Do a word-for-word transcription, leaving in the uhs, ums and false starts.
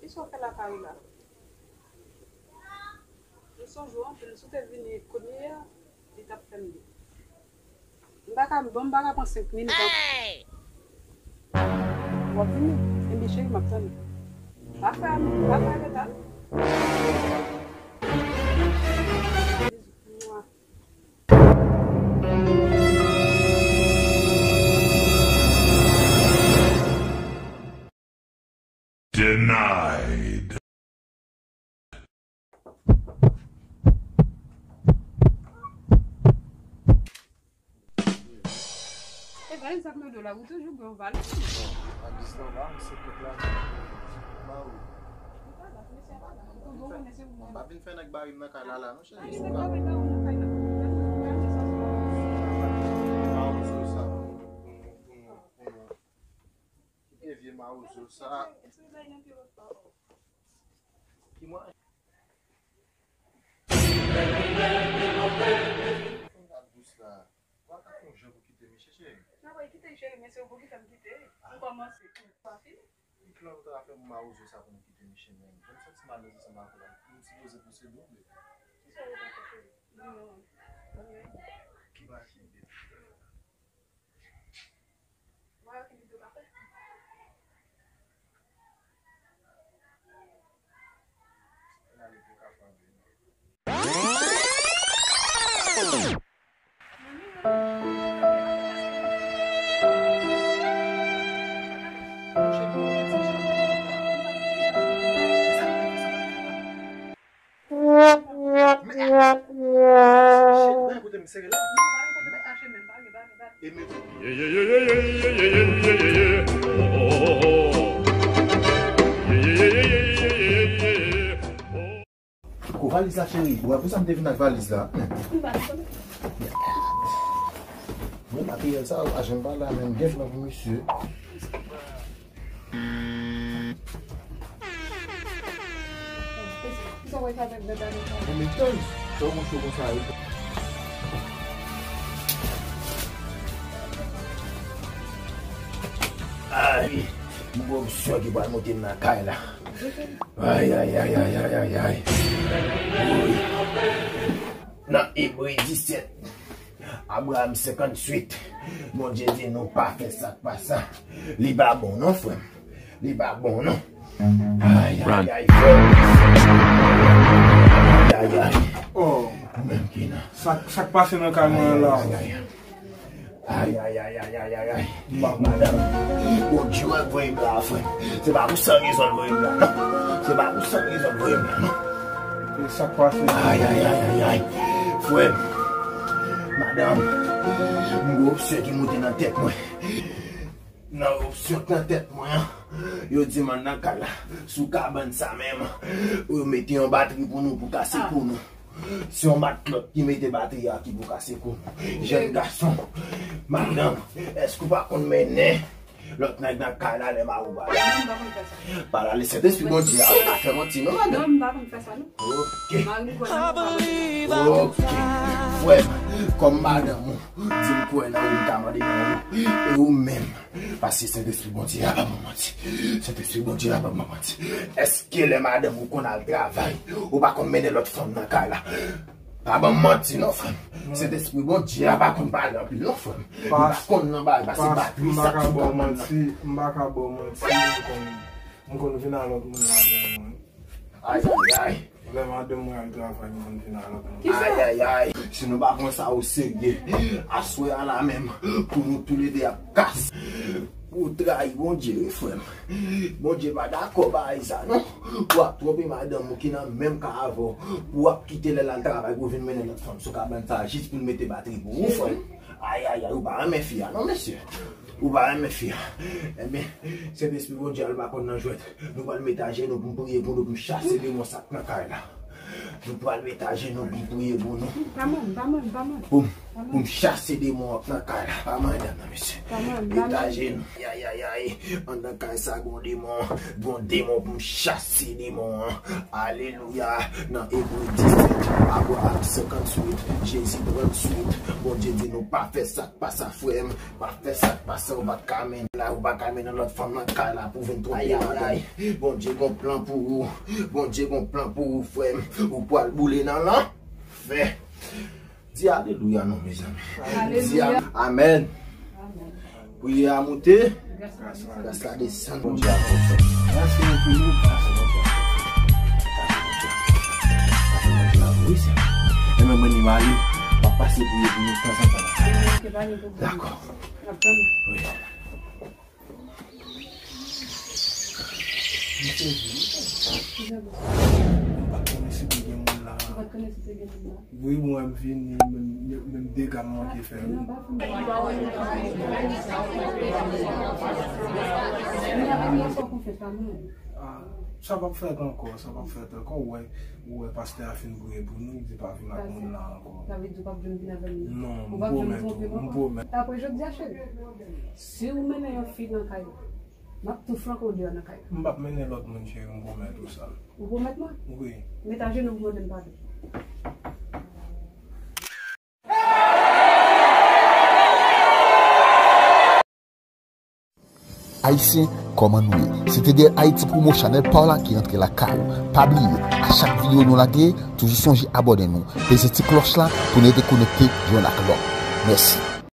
Kisa w fè lakay ou la? M sonje w anpil, si w te vini kounye a, li t ap fè m byen. M pa ka, bon, m pa ka pran senk minit ankò. W ap vini? Ebyen, cheri, m ap tann ou. Pa fè, pa fè reta non. Bizou. Denied. E valiz sa k nan do la, ou toujou gen yon valiz. Valiz lan la, se kèk la. Ba wi. Ou pa la, mesye pa la. Ou toujou konnen se ou menm. M pa vin fè nèg bare m nan kay la la non, cheri. Ay, se pa vin bare w nan kay la. Mawozo sa pou nou, pou nou, pou nou, pou nou. Kite vye mawozo sa. Ki mwa? Fè m gad dous la. Ou pa ka fè yon jan pou kite misye, cheri? Nan, pa kite cheri, men se ou pou ki fè m kite. M kòmanse. Pa fini. Ki klòt ou ta fè mawozo sa pou m kite misye menm? Jan m santi m alèz ansanm avè w la. M sipoze pouse double. Kisa ou ta fè, cheri? Di non. Ki bagay ki de. Mwen ki di tou ka fè. Ann ale pou ka fè anpil. Ko valiz la, cheri. Ou wè pou sa m te vin ak valiz la. Bon, materyèl sa yo pa janm pa la menm. Gen plan pou misye. Kisa w wè k avèk bèt ale sa? Bon, men tann, sa w konn cho konsa yo. Ay, m gon opsyon ki pral monte m nan kay la. Ay, ay, ay. Woy. Nan Ebre disèt, Abraham senkantuit, Bondye di nou pa fè sa k pa sa. Li pa bon non, frè m. Li pa bon non. Ay, ay, ay, frè m. Ay, ay, ay. Oh. Ou menm ki nan. Sa, sa k pase nan kay mwen an la? Ay, ay, ay, ay. Ay, ay, ay, ay, ay, ay, ay. Madanm, Bondye wè k voye m la, frè m. Se pa pou san rezon l voye m la, non. Se pa pou san rezon l voye m la, non. E sa k pase? Ay, ay, ay, ay, ay. Frè m, madanm, m gon opsyon ki monte nan tèt mwen. Nan opsyon k nan tèt mwen an, yo di m ann nan kay la, sou kabann sa menm, pou yo mete yon batri pou nou, pou kase kou nou. Se yon matlòt ki mete batri a ki pou kase kou nou. Jèn gason, madanm, èske w pa konn mennen lòt nèg nan kay la lè mari w pa la? Non, m pa konn fè sa. Pa la, Sentespri Bondye a, pa fè manti non, madanm. Non, m pa konn fè sa non. Ok. Mari m kwè nan ou pa konn fè sa. Ok. Frè m, kòm madanm ou di m kwè nan ou, m ka mande nan ou. E ou menm? Paske Sentespri Bondye a pa ban m manti. Sentespri Bondye a pa ban m manti. Èske lè madanm ou konn al travay, ou pa konn mennen lòt fanm nan kay la? Pa ban m manti non, frè m. Sentespri Bondye a pa konn pale anpil non, frè m. Li pa konn nan bagay, pase batri sa ki konn nan. M pa ka ba w manti, m pa ka ba w manti, m konn, m konn vin a lòt moun lajan mwen. Ay, ay, ay. Lè madanm mwen al travay, mwen vin a lòt moun. Ay, ay, ay. Si nou pa pran sa o serye, aswè a la menm, pou nou toulede ap kas. Ou trayi Bondye, wi, frè m. Bondye pa dakò bagay sa, non. Ou ap twonpe madanm ou ki nan menm kay avè w, pou w ap kite l al travay, pou w vin mennen lòt fanm sou kabann sa, jis pou l mete batri pou ou, frè m. Ay, ay, ay, ou pa renmen fi a, non, mesye. Ou pa renmen fi a. Ebyen, Sentespri Bondye a, l pa konn nan jwèt. Nou pral met ajenou pou m priye pou nou, pou m chase demon sa k nan kay la. Nou pral met ajenou pou m priye pou nou. Pa mwen, pa mwen, pa mwen. Pou m, Pou m chase demon an nan kay la. Pa manyen dam nan, mesye. Leve ajenou. Ay, ay, ay. Anndan kay sa, gon demon. Gon demon pou m chase demon an. Alelouya. Nan Ebre disèt, Abraham senkantuit, Jezi trantuit. Bondye di nou pa fè sa k pa sa, frè m. Pa fè sa k pa sa, ou pa ka mennen la, ou pa ka mennen lòt fanm nan kay la pou vin twonpe madanm. Bondye gon plan pou ou. Bondye gon plan pou ou, frè m. Ou pral boule nan lanfè. Di alelouya non, mezanmi. Alelouya. Di a-, amèn. Amèn. Priyè a moute. Gras la desann. Bondye a fè. Mèsi anpil. Wi, Senyè. E mwen, mwen, m ale. M ap pase priye pou nou tanzantan. Dakò. Wi. M sezi wi. M pa t konnen si te gen moun la. Ou pa t konnen si te gen moun la? Wi, mwen m vini, menm, menm dega m manke fè. Mwen pa konn. Mwen pa konn fè sa mwen. Ah, sa p ap fèt ankò, sa p ap fèt ankò. Ou wè, ou wè pastè a fin priye pou nou, li pa vin ak moun la ankò. Sa vle di ou p ap janm vin avè m nan? Non, m pwomèt ou, m pwomet. Apre jodi a, cheri, si ou mennen yon fi nan kay ou, m ap tou flanke w deyò nan kay la. M p ap mennen lòt moun, cheri, m pwomèt ou sa. Ou pwomèt mwen? Wi. Met ajenou pou mande m padon. Ayisyen, kòman nou ye? Se te de Haïti Promo, chanèl pa w la ki rantre lakay ou. Pa bliye, a chak videyo nou lage, toujou sonje abòne nou. Peze ti klòch la pou n rete konekte youn ak lòt. Mèsi.